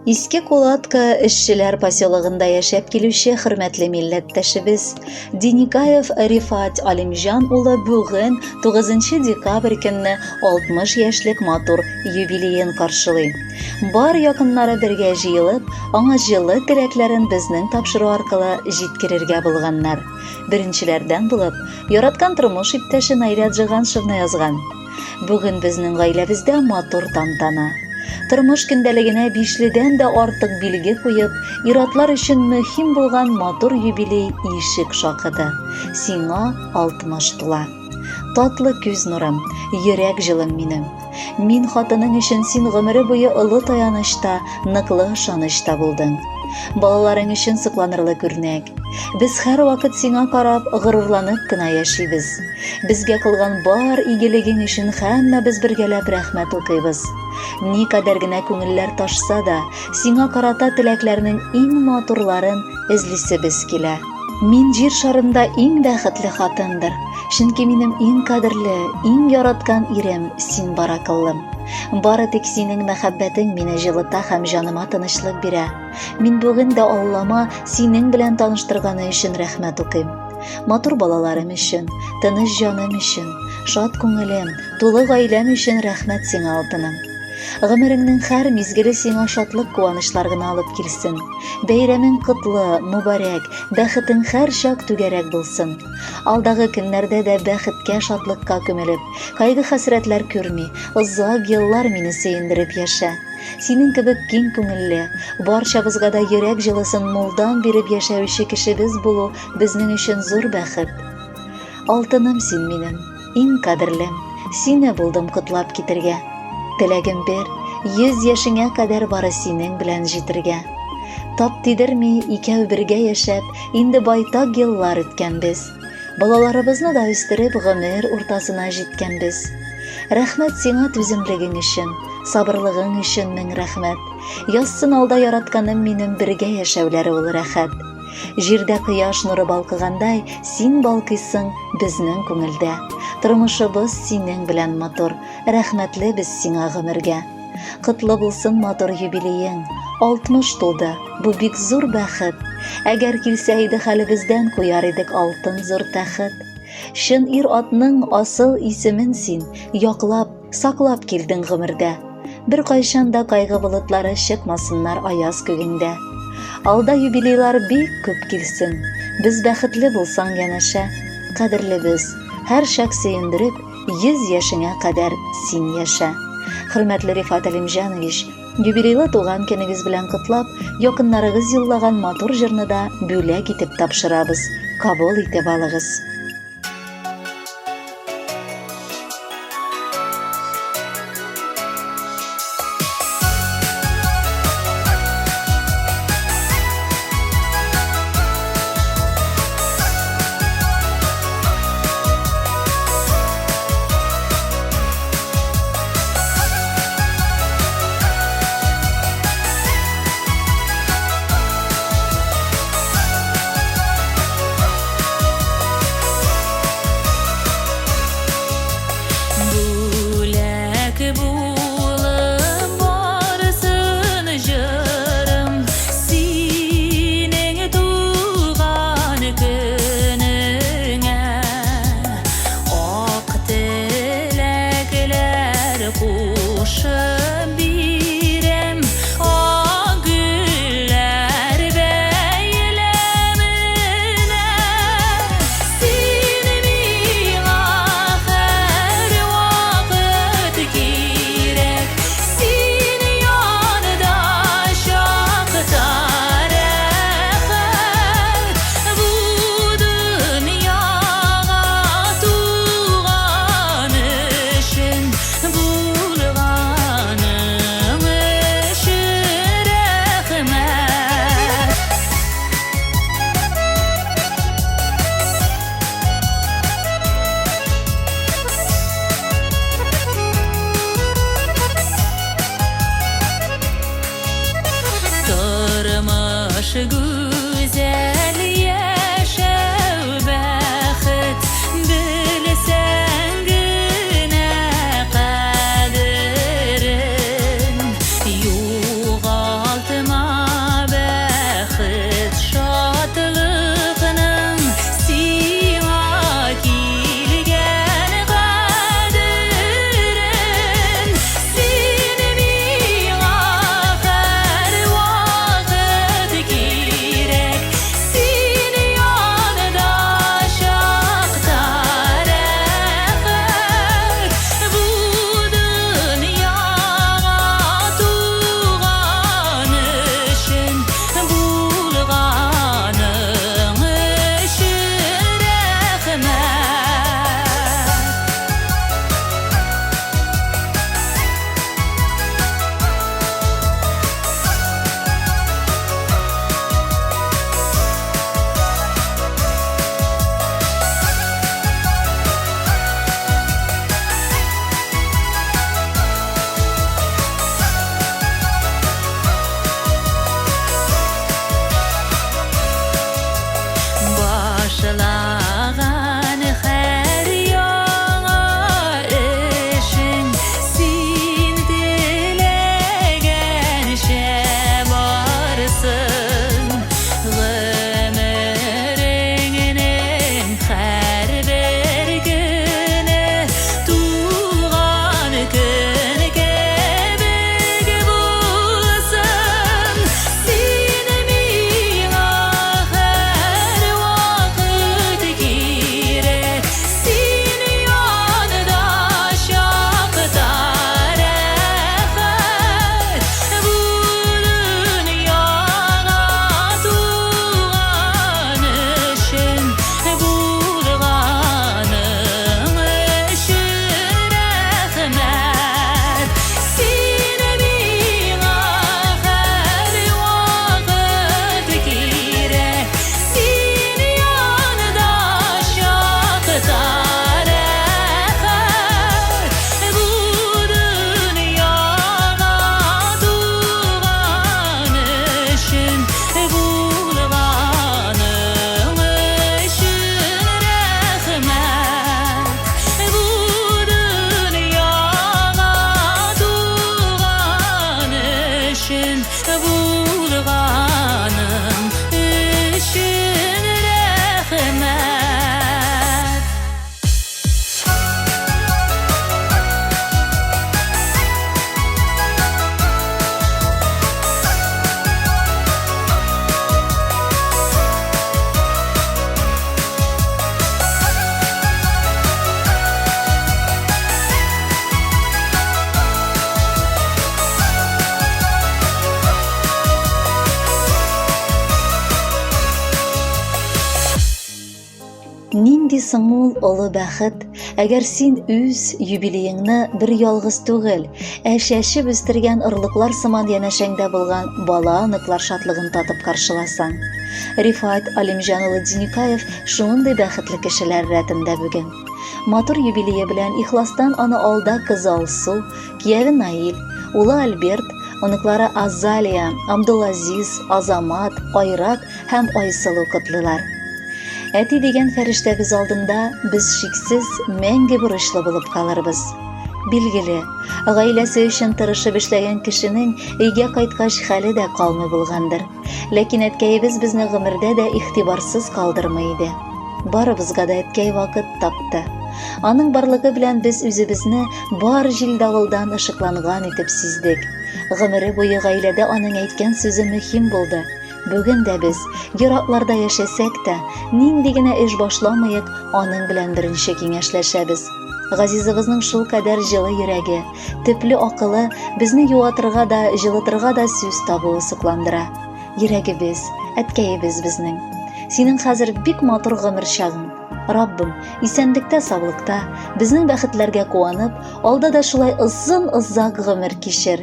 Иске Кулатка эшчеләр поселогында яшәп килүче хөрмәтле милләттәшебез Диникаев Рифат Алимҗан улы бүген 9 декабрь көнне 60 яшьлек матур юбилеен каршылый. Бар якыннары бергә җыелып, аңа җылы теләкләрен безнең тапшыру аркылы җиткерергә булганнар. Беренчеләрдән булып, яраткан тормыш иптәше Наилә Джиганшевна язган. Бүген безнең гаиләбездә матур тантана. Тормыш көндәлегенә бишледән дә артык билге куеп, иратлар өчен мөһим булган матур юбилей ишек шакыды. Сиңа 60 тула. Татлы күз нурым, йөрәк җылым минем. Мин хатының өчен син гомере буе олы таяныч та, ныклы ышаныч та булдың. Балаларың өчен сокланырлык үрнәк. Без һәрвакыт сиңа карап, горурланып кына яшибез. Безгә кылган бар игелегең өчен һәммәбез бергәләп рәхмәт укыйбыз. Никадәр генә күңелләр ташса да, сиңа карата теләкләрнең иң матурларын эзлисебез килә. Мин җир шарында иң бәхетле хатындыр, чөнки минем иң кадерле, иң яраткан ирем син бар акыллым. Бары тик синең мәхәббәтең мине җылыта һәм җаныма тынычлык бирә. Мин бүген дә Аллама синең белән таныштырганы өчен рәхмәт укыйм. Матур балаларым өчен, тыныч җаным өчен, шат күңелем, тулы гаиләм өчен рәхмәт сиңа, алтыным. Гомереңнең һәр мизгеле сиңа шатлык-куанычлар гына алып килсен. Бәйрәмең котлы, мөбарәк, бәхетең һәрчак түгәрәк булсын. Алдагы көннәрдә дә бәхеткә, шатлыкка күмелеп, кайгы-хәсрәтләр күрми, озак еллар мине сөендереп яшә. Синең кебек киң күңелле, барчабызга да йөрәк җылысын мулдан биреп яшәүче кешебез булу безнең өчен зур бәхет. Алтыным син минем, иң кадерлем, сине булдым котлап китергә. Теләгем бер, 100 яшеңә кадәр бары синең белән җитергә. Тап тидерми, икәү бергә яшәп, инде байтак еллар үткәнбез. Балаларыбызны да үстереп, гомер уртасына җиткәнбез. Рәхмәт сиңа түземлегең өчен, сабырлыгың өчен мең рәхмәт. Язсын алда яратканым минем бергә яшәүләре ул рәхәт. Җирдә кояш нуры балкыгандай, син балкыйсың безнең күңелдә. Тормышыбыз синең белән матур, рәхмәтле без сиңа гомергә. Котлы булсын матур юбилеең. 60 тулды. Бу бик зур бәхет. Әгәр килсә иде хәлебездән куяр идек алтын зур тәхет. Чын ир атның асыл исемен син яклап, саклап килдең гомердә. Бер кайчан да кайгы болытлары чыкмасыннар аяз күгеңдә. Алда юбилейлар бик күп килсен. Без бәхетле булсаң янәшә. Кадерлебез, һәрчак сөендереп, 100 яшеңә кадәр син яшә. Хөрмәтле Рифат Әлимҗанович, юбилейлы туган көнегез белән котлап, якыннарыгыз юллаган матур җырны да бүләк итеп тапшырабыз. Кабул итеп алыгыз. Нинди соң ул олы бәхет, әгәр син үз юбилееңны бер ялгыз түгел, ә чәчеп үстергән орлыклар сыман янәшәңдә булган бала-оныклар шатлыгын татып каршыласаң. Рифат Алимҗан улы Диникаев шундый бәхетле кешеләр рәтендә бүген. Матур юбилее белән ихластан аны алда кызы Алсу, кияве Наил, улы Альберт, оныклары Азалия, Абдулазиз, Азамат, Айрат һәм Айсылу котлыйлар. Әти дигән фәрештәбез алдында без шиксез мәңге бурычлы булып калырбыз. Билгеле, гаиләсе өчен тырышып эшләгән кешенең өйгә кайткач хәле дә калмый булгандыр. Ләкин әткәебез безне гомердә дә игътибарсыз калдырмый иде. Барыбызга да әткәй вакыт тапты. Аның барлыгы белән без үзебезне бар җил-давылдан ышыкланган итеп сиздек. Гомере буе гаиләдә аның әйткән сүзе мөһим булды. Бүген дә без, еракларда яшәсәк тә, нинди генә эш башламыек, аның белән беренче киңәшләшәбез. Газизыбызның шулкадәр җылы йөрәге, төпле акылы безне юатырга да, җылытырга да сүз табуы сокландыра. Йөрәгебез, әткәебез безнең. Синең хәзер бик матур гомер чагың. Раббым, исәнлектә-саулыкта, безнең бәхетләргә куанып, алда да шулай озын-озак гомер кичер.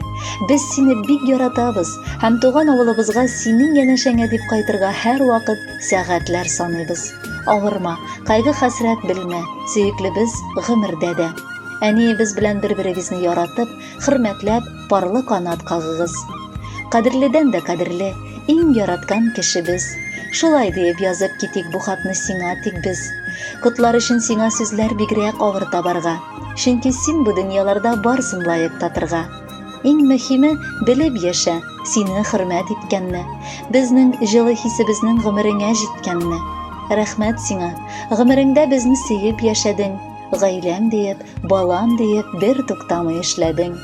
Без сине бик яратабыз һәм туган авылыбызга синең янәшәңә дип кайтырга һәрвакыт сәгатьләр саныйбыз. Авырма, кайгы-хәсрәт белмә, сөеклебез гомердә дә. Әниебез белән бер-берегезне яратып, хөрмәтләп, парлы канат кагыгыз. Кадерледән дә кадерле, иң яраткан кешебез. Шулай диеп язып китик бу хатны сиңа тик без. Котлар өчен сиңа сүзләр бигрәк авыр табарга. Чөнки син бу дөньяларда барсын лаек татырга. Иң мөһиме, белеп яшә, сине хөрмәт иткәнне, безнең җылы хисебезнең гомереңә җиткәнне. Рәхмәт сиңа, гомереңдә безне сөеп яшәдең, гаиләм диеп, балам диеп бер туктамый эшләдең.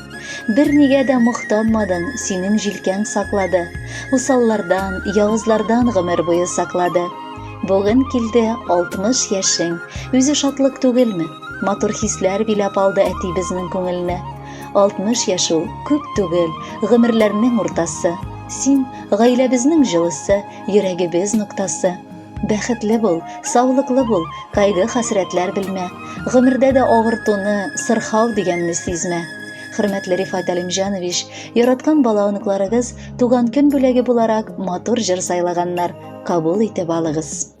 Бернигә дә мохтанмадың, синең җилкәң саклады. Усаллардан, явызлардан гомер буе саклады. Бүген килде 60 яшең, үзе шатлык түгелме? Матур хисләр биләп алды әти безнең күңелне. 60 яшь ул күп түгел, гомерләрнең уртасы. Син гаиләбезнең җылысы, йөрәгебез ноктасы. Бәхетле бул, саулыклы бул, кайгы-хәсрәтләр белмә. Гомердә дә авыртуны, сырхау дигәнне сизмә. Хөрмәтле Рифат Әлимҗанович, яраткан бала-оныкларыгыз туган көн бүләге буларак матур җыр сайлаганнар, кабул итеп алыгыз.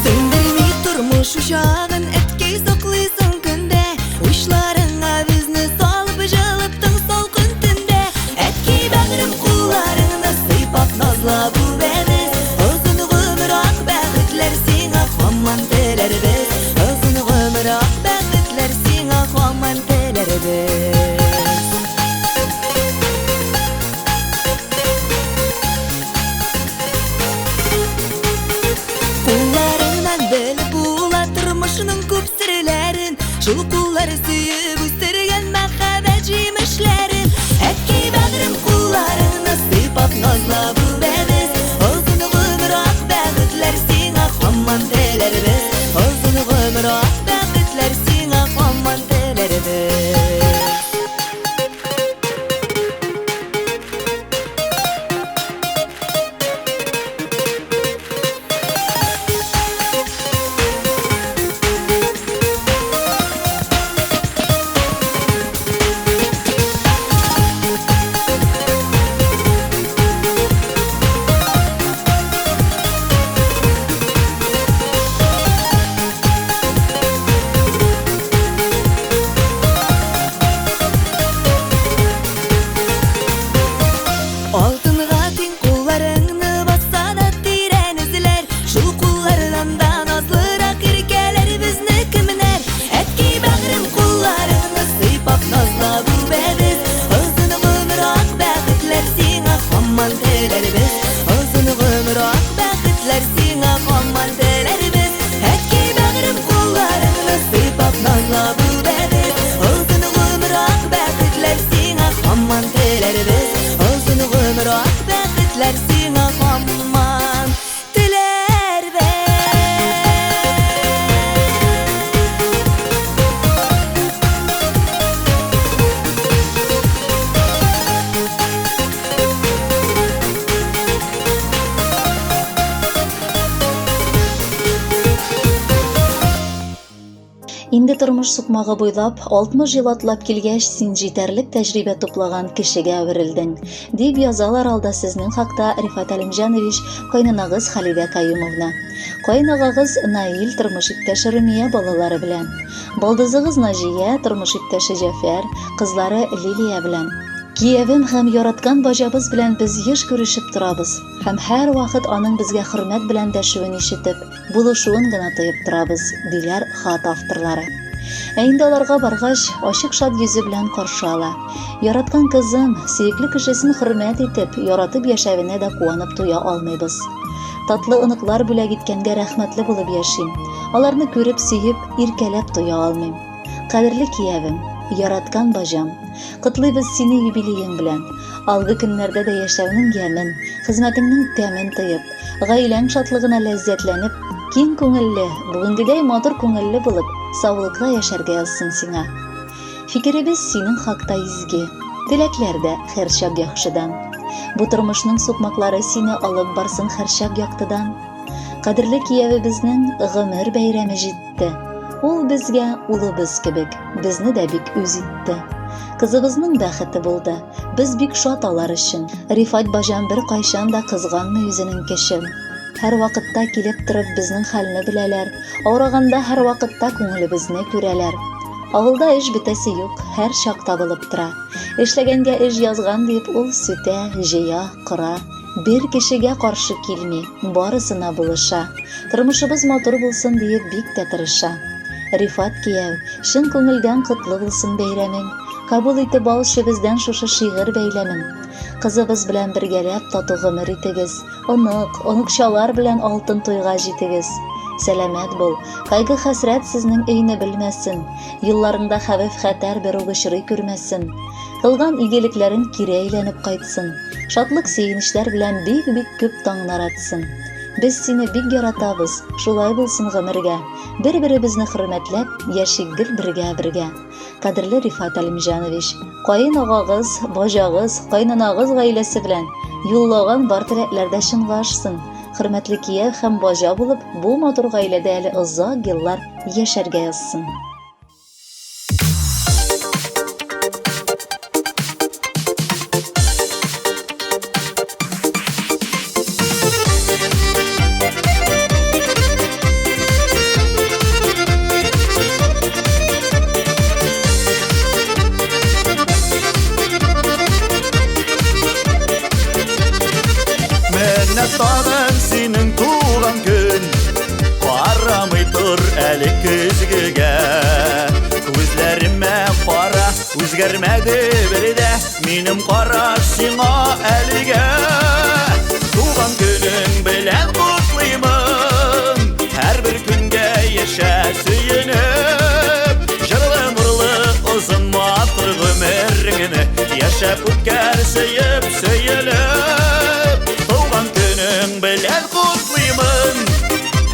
Сүндерми тормыш учагын, әткәй саклыйсың көндә. Учларыңа безне салып, җылыттың салкын төндә. Әткәй бәгърем кулларыңны сыйпап назлап үбәбез. Озын гомер ак бәхетләр сиңа һаман теләрбез. Озын гомер ак бәхетләр сиңа һаман теләрбез. Кулларыңнан белеп була тормышның күп серләрен. Шул куллар сөеп үстергән мәхәббәт җимешләрен. Әткәй бәгърем кулларыңны сыйпап назлап үбәбез. Озын гомер ак бәхетләр сиңа һаман теләрбез. Озын гомер ак бәхетләр сиңа һаман теләрбез. тормыш сукмагы буйлап 60 ел атлап килгәч, син җитәрлек тәҗрибә туплаган кешегә әверелдең, дип язалар алда сезнең хакта Рифат Әлимҗанович, кайнанагыз Халидә Каюмовна. Каенагагыз Наил тормыш иптәше Румия балалары белән. Балдызыгыз Наҗия тормыш иптәше Җәфәр, кызлары Лилия белән. Киявем һәм яраткан баҗабыз белән без еш күрешеп торабыз һәм һәрвакыт аның безгә хөрмәт белән дәшүен ишетеп, булышуын гына тоеп торабыз, диләр хат авторлары. Ә инде аларга баргач, ачык шат йөзе белән каршы ала. Яраткан кызым, сөекле кешесен хөрмәт итеп, яратып яшәвенә дә куанып туя алмыйбыз. Татлы оныклар бүләк иткәнгә рәхмәтле булып яшим. Аларны күреп, сөеп, иркәләп туя алмыйм. Кадерле киявем, яраткан баҗам, котлыйбыз сине юбилеең белән. Алгы көннәрдә дә яшәүнең ямен, хезмәтеңнең тәмен тоеп, гаиләң шатлыгына ләззәтләнеп, киң күңелле, бүгенгедәй матур күңелле булып, саулыкта яшәргә язсын сиңа. Фикеребез синең хакта изге, теләкләр дә һәрчак яхшыдан. Бу тормышның сукмаклары сине алып барсын һәрчак яктыдан. Кадерле киявебезнең гомер бәйрәме җитте. Ул безгә улыбыз кебек, безне дә бик үз итте. Кызыбызның бәхете булды. Без бик шат алар өчен. Рифат баҗам беркайчан да кызганмый үзенең кешен. Һәрвакытта килеп торып безнең хәлне беләләр, авыраганда һәрвакытта күңелебезне күрәләр. Авылда эш бетәсе юк, һәр чак табылып тора. Эшләгәнгә эш язган дип ул сүтә, җыя, кора. Бер кешегә каршы килми, барысына булыша. Тормышыбыз матур булсын диеп бик тә тырыша. Рифат кияү, чын күңелдән котлы булсын бәйрәмең. Кабул итеп алчы бездән шушы шигырь бәйләмен. Кызыбыз белән бергәләп тату гомер итегез. Онык, оныкчалар белән алтын туйга җитегез. Сәламәт бул, кайгы-хәсрәт сезнең өйне белмәсен. Юлларыңда хәвеф-хәтәр бер үк очрый күрмәсен. Кылган игелекләрең кире әйләнеп кайтсын. Шатлык-сөенечләр белән бик-бик күп таңнар атсын. Без сине бик яратабыз, шулай булсын гомергә. Бер-беребезне хөрмәтләп, яшик гел бергә-бергә. Кадерле Рифат Әлимҗанович, каен агагыз, баҗагыз, кайнанагыз гаиләсе белән юллаган бар теләкләр дә чынга ашсын. Хөрмәтле кияү һәм баҗа булып, бу матур гаиләдә әле озак еллар яшәргә язсын. Менә тагын синең туган көн Карамый тор әле көзгегә Күзләремә кара, үзгәрмәде бер дә Минем караш сиңа әлегә Туган көнең белән котлыймын Һәрбер көнгә яшә сөенеп Җырлы нурлы озын матур гомереңне Яшәп үткәр сөеп сөелеп Туган көнең белән котлыймын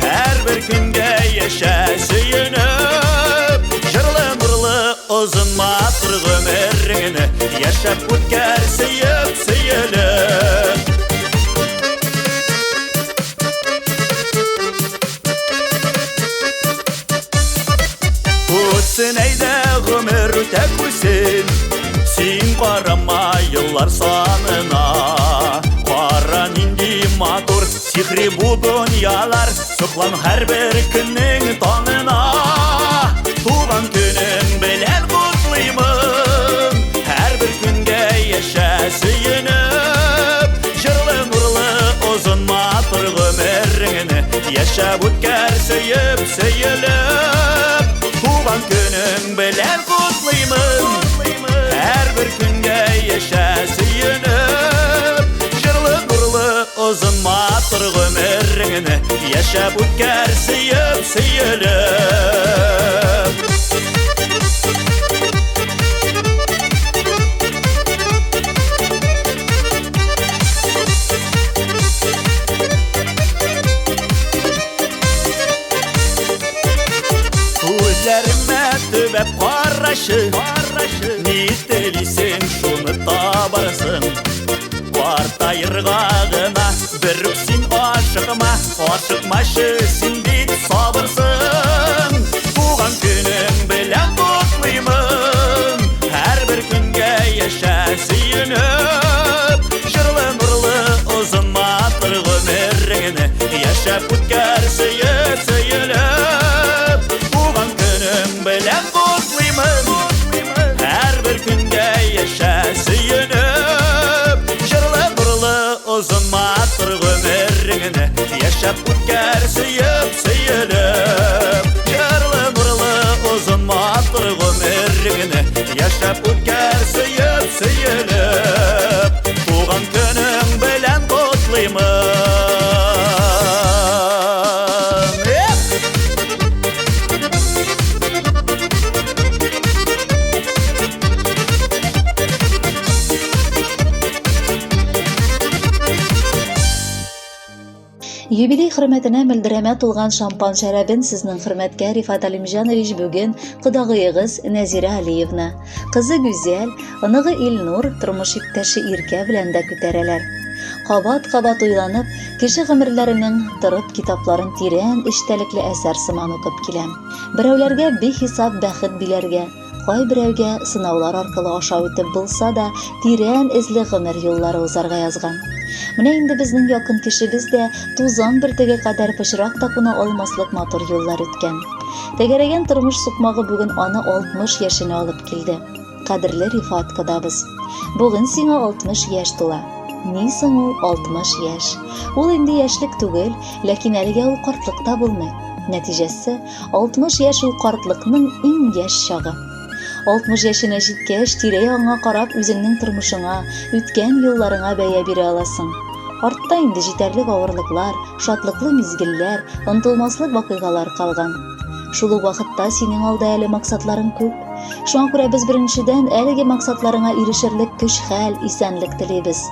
Һәрбер көнгә яшә сөенеп Җырлы нурлы озын матур гомереңне Яшәп үткәр сөеп сөелеп Үтсен әйдә гомер үтә күрсен Син карама еллар санына Кара нинди матур сихри бу дөньялар Соклан һәрбер көннең таңына Туган көнең белән котлыймын Һәрбер көнгә яшә сөенеп Җырлы нурлы озын матур гомереңне Яшәп үткәр сөеп сөелеп Туган көнең белән котлыймын Һәрбер көнгә яшә сөенеп Җырлы нурлы Озын матур гомереңне яшәп үткәр сөеп сөелеп. Күзләремә төбәп карашы, ни телисең, шуны табарсың. Картаерга гына берүк син ашыкма, ашыкмачы, син бит сабырсың. Туган көнең белән. Яшәп үткәр сөеп, сөелеп. Җырлы, нурлы, озын матур гомергене Яшәп үткәр сөеп, сөелеп. Туган көнең белән котлыймын. Эх! Юбилей хөрмәтенә мөлдерәмә тулган шампан шәрабен сезнең хөрмәткә Рифат Алимҗанович бүген кодагыегыз Нәзирә Алиевна, кызы Гүзәл, оныгы Илнур, тормыш иптәше Иркә белән дә күтәрәләр. Кабат-кабат уйланып, кеше гомерләренең торып китапларын тирән эчтәлекле әсәр сыман укып киләм. Берәүләргә бихисап бәхет биләргә, кайберәүгә сынаулар аркылы аша үтеп булса да, тирән эзле гомер юллары узарга язган. Менә инде безнең якын кешебез дә тузан бөртеге кадәр пычрак та куна алмаслык матур юллар үткән. Тәгәрәгән тормыш сукмагы бүген аны 60 яшенә алып килде. Кадерле Рифат кодабыз, бүген сиңа 60 яшь тула. Ни соң ул 60 яшь? Ул инде яшьлек түгел, ләкин әлегә ул картлык та булмый. Нәтиҗәсе, 60 яшь ул картлыкның иң яшь чагы. 60 яшенә җиткәч, тирә-ягыңа карап, үзеңнең тормышыңа, үткән юлларыңа бәя бирә аласың. Артта инде җитәрлек авырлыклар, шатлыклы мизгелләр, онытылмаслык вакыйгалар калган. Шул ук вакытта синең алда әле максатларың күп. Шуңа күрә без беренчедән әлеге максатларыңа ирешерлек көч-хәл, исәнлек телибез.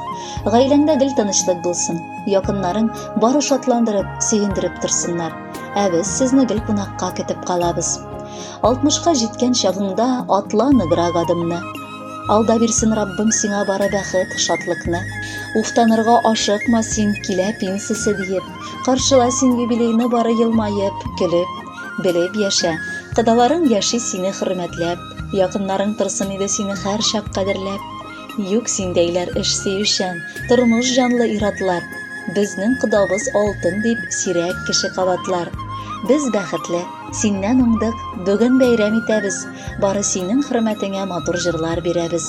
Гаиләңдә гел тынычлык булсын, якыннарың бары шатландырып, сөендереп торсыннар. Ә без сезне гел кунакка көтеп калабыз. Алтмышка җиткән чагыңда атла ныграк адымны. Алда бирсен Раббым сиңа бары бәхет, шатлыкны. Уфтанырга ашыкма син, килә пенсиясе диеп. Каршыла син юбилейны бары елмаеп, көлеп. Белеп яшә, кодаларың яши сине хөрмәтләп, якыннарың торсын иде сине һәрчак кадерләп. Юк синдәйләр эш сөючән, тормыш җанлы ир-атлар. Безнең кодабыз алтын дип сирәк кеше кабатлар. Без бәхетле, синнән уңдык, бүген бәйрәм итәбез, бары синең хөрмәтеңә матур җырлар бирәбез.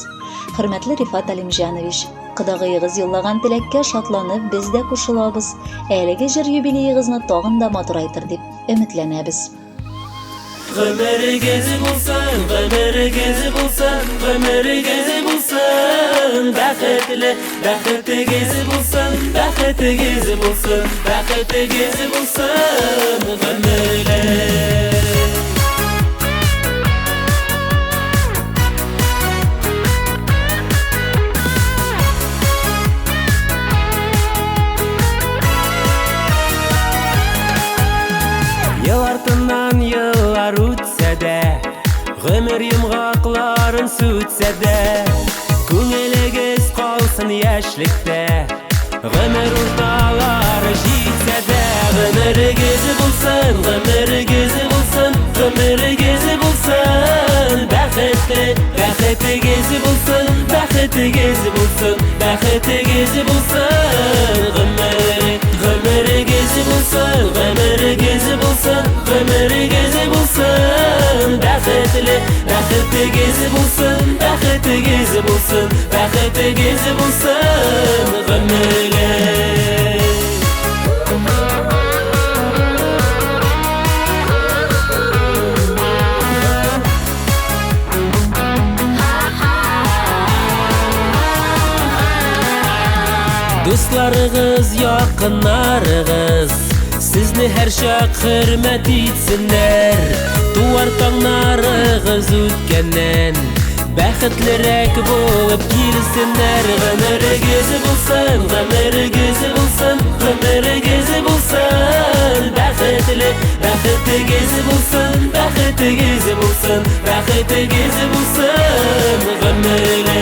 Хөрмәтле Рифат Алимҗанович, кодагыегыз юллаган теләккә шатланып без дә кушылабыз, әлеге җыр юбилеегызны тагын да матурайтыр дип өметләнәбез. Гомерегез булсын, гомерегез булсын, гомерегез булсын, бәхетле, бәхетегез булсын, бәхетегез булсын, бәхетегез булсын, гомерле. Ел артыннан еллар үтсә дә, гомер йомгакларын сүтсә дә, күңелегез калсын яшьлектә, гомер урталары җитсә дә, гомерегез булсын, гомерегез булсын, гомерегез булсын, бәхетле, бәхетегез булсын, бәхетегез булсын, бәхетегез булсын, гомер, гомерегез булсын, гомерегез булсын, гомерегез булсын, бәхетле, бәхетегез булсын, бәхетегез булсын, бәхетегез булсын, гомерле. Дусларыгыз, якыннарыгыз Сезне һәрчак хөрмәт итсеннәр. Туар таңнарыгыз үткәннән бәхетлерәк булып килсеннәр. Гомерегез булсын, гомерегез булсын, гомерегез булсын, бәхетле, бәхетегез булсын, бәхетегез булсын, бәхетегез булсын, гомерле.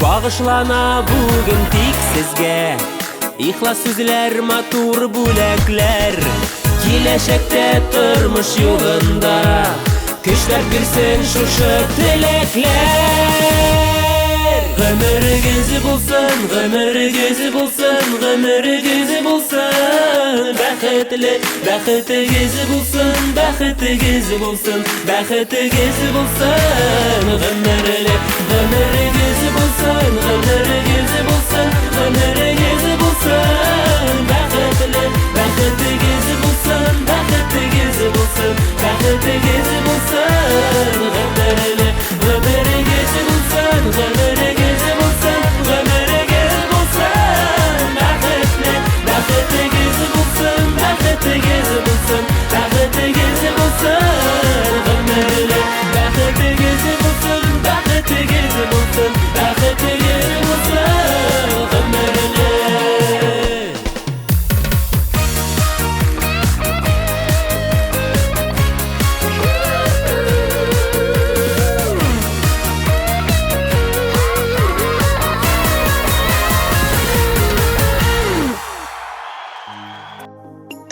Багышлана бүген тик сезгә Ихлас сүзләр, матур бүләкләр. Киләчәктә тормыш юлында Көчләр бирсен шушы теләкләр. Гомерегез булсын, гомерегез булсын, гомерегез булсын. Бәхетле, бәхетегез булсын, бәхетегез булсын, бәхетегез булсын. Гомерле, гомерегез булсын, гомерегез булсын, гомерегез булсын. Бәхетле, бәхетегез булсын, бәхетегез булсын, бәхетегез булсын. Гомерле, гомерегез булсын, гомерегез булсын, гомерегез булсын. Бәхетле, бәхетегез булсын, бәхетегез булсын, бәхетегез булсын. Гомерле, бәхетегез булсын, бәхетегез булсын, бәхетегез булсын. Гомерле.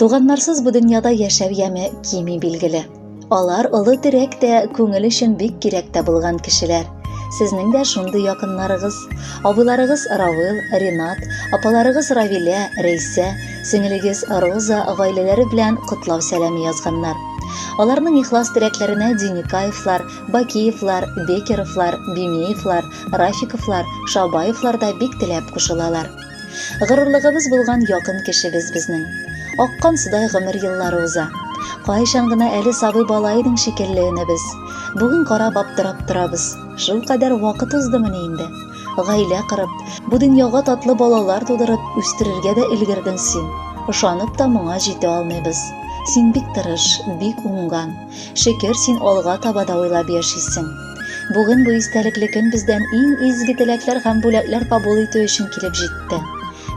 Туганнарсыз бу дөньяда яшәү яме кими билгеле. Алар олы терәк тә, күңел өчен бик кирәк тә булган кешеләр. Сезнең дә шундый якыннарыгыз. Абыйларыгыз Равил, Ринат, апаларыгыз Равилә, Рәйсә, сеңелегез Роза гаиләләре белән котлау сәламе язганнар. Аларның ихлас теләкләренә Диникаевлар, Бакиевлар, Бекеровлар, Бимеевлар, Рафиковлар, Шабаевлар да бик теләп кушылалар. Горурлыгыбыз булган якын кешебез безнең. Аккан судай гомер еллары уза. Кайчан гына әле сабый бала идең шикелле энебез. Бүген карап аптырап торабыз. Шулкадәр вакыт уздымыни инде? Гаилә корып, бу дөньяга татлы балалар тудырып, үстерергә дә өлгердең син. Ышанып та моңа җитә алмыйбыз. Син бик тырыш, бик уңган. Шөкер, син алга таба да уйлап яшисең. Бүген бу истәлекле көн бездән иң изге теләкләр һәм бүләкләр кабул итү өчен килеп җитте.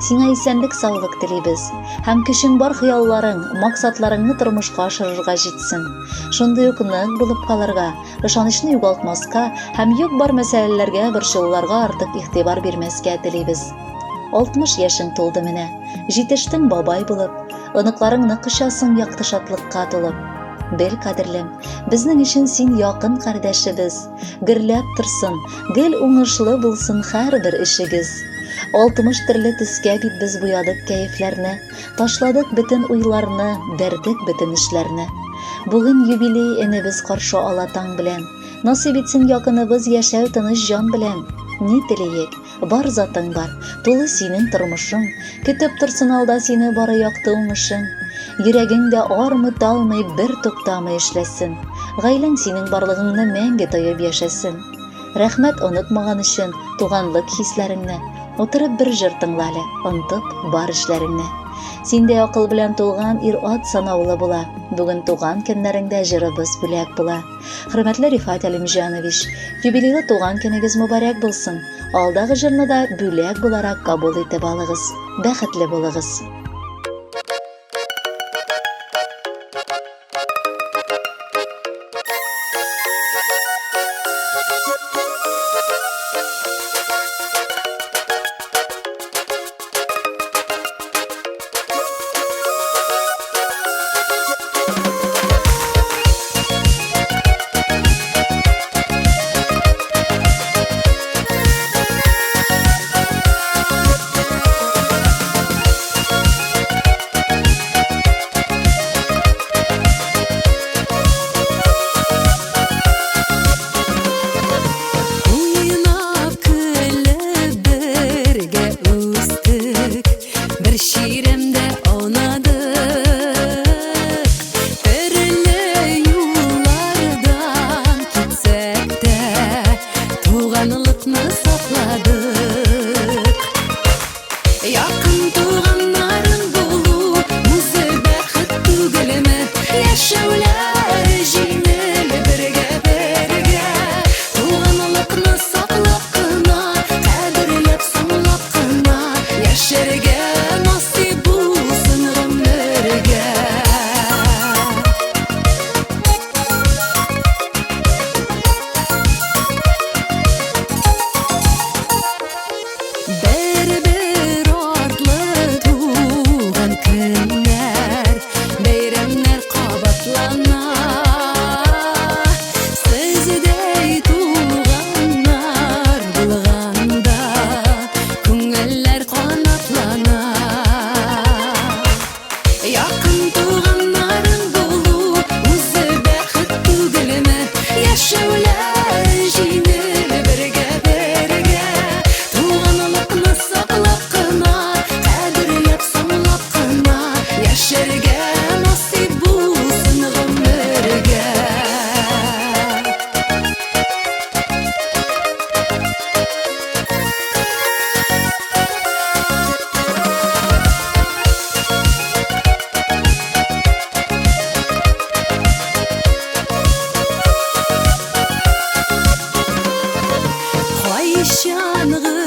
Сиңа исәнлек-саулык телибез һәм көчең бар хыялларың, максатларыңны тормышка ашырырга җитсен. Шундый ук нык булып калырга, ышанычны югалтмаска һәм юк-бар мәсьәләләргә, борчылуларга артык игътибар бирмәскә телибез. 60 яшең тулды менә. Җитештең бабай булып, оныкларыңны кочасың якты шатлыкка тулып. Бел, кадерлем, безнең өчен син якын кардәшебез. Гөрләп торсын, гел уңышлы булсын һәрбер эшегез. 60 төрле төскә бит без буядык кәефләрне, ташладык бөтен уйларны, бәрдек бөтен эшләрне. Бүген юбилей энебез каршы ала таң белән. Насыйп итсен якыныбыз яшәү тыныч җан белән. Ни телиек, Бар затың бар, тулы синең тормышың, Көтеп торсын алда сине бары якты уңышың. Йөрәгең дә армый-талмый, бер туктамый эшләсен. Гаиләң синең барлыгыңны мәңге тоеп яшәсен. Рәхмәт онытмаган өчен туганлык хисләреңне. Утырып бер җыр тыңла әле, онтып бар эшләреңне. Синдәй акыл белән тулган ир-ат санаулы була. Бүген туган көннәреңдә җырыбыз бүләк була. Хөрмәтле Рифат Әлимҗанович, юбилейлы туган көнегез мөбарәк булсын. Алдагы җырны да бүләк буларак кабул итеп алыгыз. Бәхетле булыгыз. Янгын.